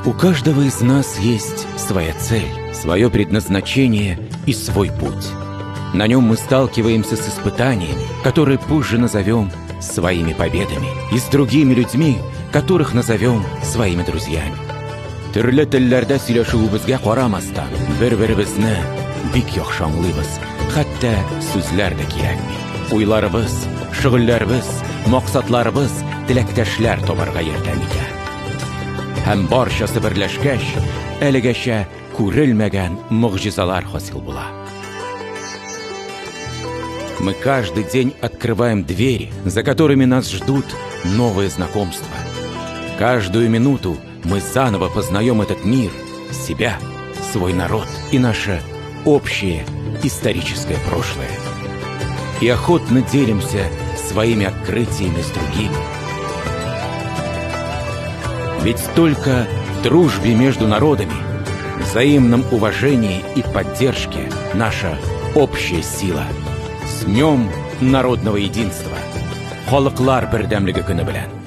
У каждого из нас есть своя цель, свое предназначение и свой путь. На нем мы сталкиваемся с испытаниями, которые позже назовем своими победами, и с другими людьми, которых назовем своими друзьями. Төрле телләрдә сөйләшүебезгә карамастан, бер-беребезне бик яхшы аңлыйбыз, хәтта сүзләр дә кирәкми. Уйларыбыз, шөгыльләребез, максатларыбыз теләктәшләр табарга ярдәм итә. Һәм барчасы берләшкәч, әлегәчә күрелмәгән могҗизалар хасил була. Мы каждый день открываем двери, за которыми нас ждут новые знакомства. Каждую минуту мы заново познаем этот мир, себя, свой народ и наше общее историческое прошлое. И охотно делимся своими открытиями с другими. Ведь только в дружбе между народами, взаимном уважении и поддержке наша общая сила. С Днем народного единства! Халыклар бердәмлеге көне белән!